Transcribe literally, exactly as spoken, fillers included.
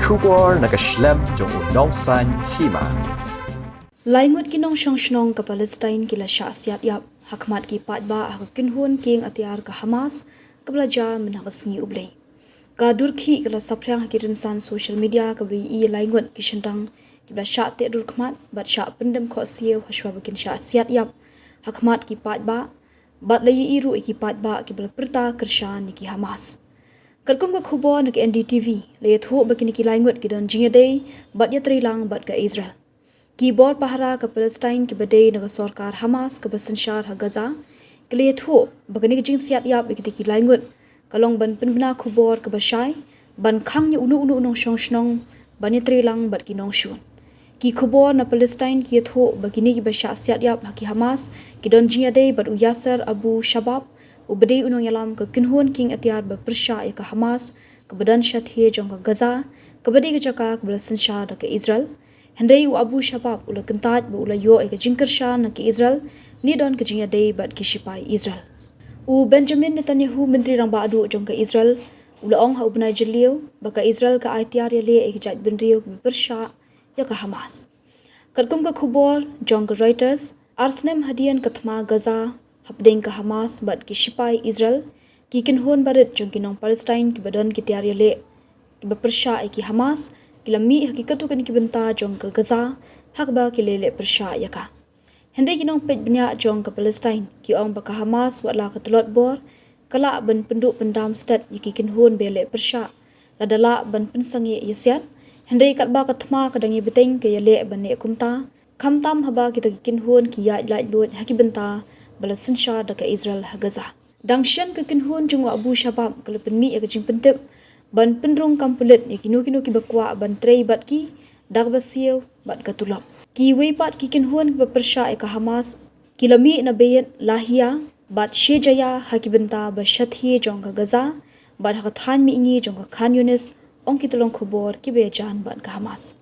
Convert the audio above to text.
Khubor na ka shlem jong u nongsan hima. Laingut ki nongshong shnong ka Palestine ki la shah siat ïap ha khmat ki paidbah ha ka kynhun kieng atiar ka Hamas kaba la jia mynha ka sngi U Blei. Ka dur khih ka la saphriang ha ki rynsan social media kaba la ïohi ïa laingut ki shynrang kiba la shah teh dur khmat bad shah pyndem khohsiew hashwa ba kin shah siat ïap ha khmat ki paidbah bad la ïohi ruh ïa ki paidbah kiba la pyrta kyrshan ïa ki Hamas. Katkum ka khubor na ka N D T V, la ïathuh ba kine ki laingut ki don jingïadei bad ïatreilang bad ka Israel. Ki bor pahara ka Palestine kiba dei na ka sorkar Hamas kaba synshar ha Gaza ki la ïathuh ba kane ka jingsiat ïap ïa kite ki laingut ka long ban pynbna khubor kaba shai ban khang ïa uno uno u nongshong shnong ban ïatreilang bad ki nongshun. Ki khubor na Palestine ki ïathuh ba kine kiba shah siat ïap ha ki Hamas ki don jingïadei bad u Yasser Abu Shabab, uba dei u nongïalam ka kynhun kieng atiar ba pyrshah ïa ka Hamas kaba don shathie jong ka Gaza, kaba dei ka jaka kaba la synshar da ka Israel. Hynrei u Abu Shabab u la kyntait ba u la ïoh ïa ka jingkyrshan na ka Israel ne don ka jingïadei bad ki shipai Israel. U Benjamin Netanyahu, Myntri Rangbah Duh jong ka Israel, u la ong ha u bnai Jylliew ba ka Israel ka ai tiar ïaleh ïa ka jaitbynriew kaba pyrshah ïa ka Hamas. Katkum ka khubor jong ka Reuters, ar snem hadien ka thma Gaza hapdeng ka Hamas bad ki shipai Israel, ki kynhun barit jong ki nong Palestine kiba don ki tiar ïaleh kiba pyrshah ïa ki Hamas ki la mih ha ki katto katne ki bynta jong ka Gaza ha kaba ki la ïaleh pyrshah ïa ka. Hynrei ki nongpeit bniah jong ka Palestine ki ong ba ka Hamas, wat la ka tlot bor, ka lah ban pynduh pyndam stet ïa ki kynhun ba ïaleh pyrshah lada lah ban pynsangeh ïasiat. Hynrei katba ka thma ka dang ïa bteng, ka ïaleh ban neh kumta, khamtam haba kita ki kynhun ki ïaid laitluid ha ki bynta ba la synshar da ka Israel ha Gaza. Dang shen ka kynhun jong u Abu Shabab ka la pynmih ïa ka jingpyntip ban pynrung kam pulit ïa kino kino kiba kwah ban trei bad ki da kaba siew bad ka tulop. Kiwei pat ki kynhun kiba pyrshah ïa ka Hamas ki la mih na beit Lahiya bad Shejaya ha ki bynta ba shathie jong ka Gaza bad ha ka thaiñ mihngi jong ka Khan Younis, ong ki tyllong khubor kiba ïajan bad ka Hamas.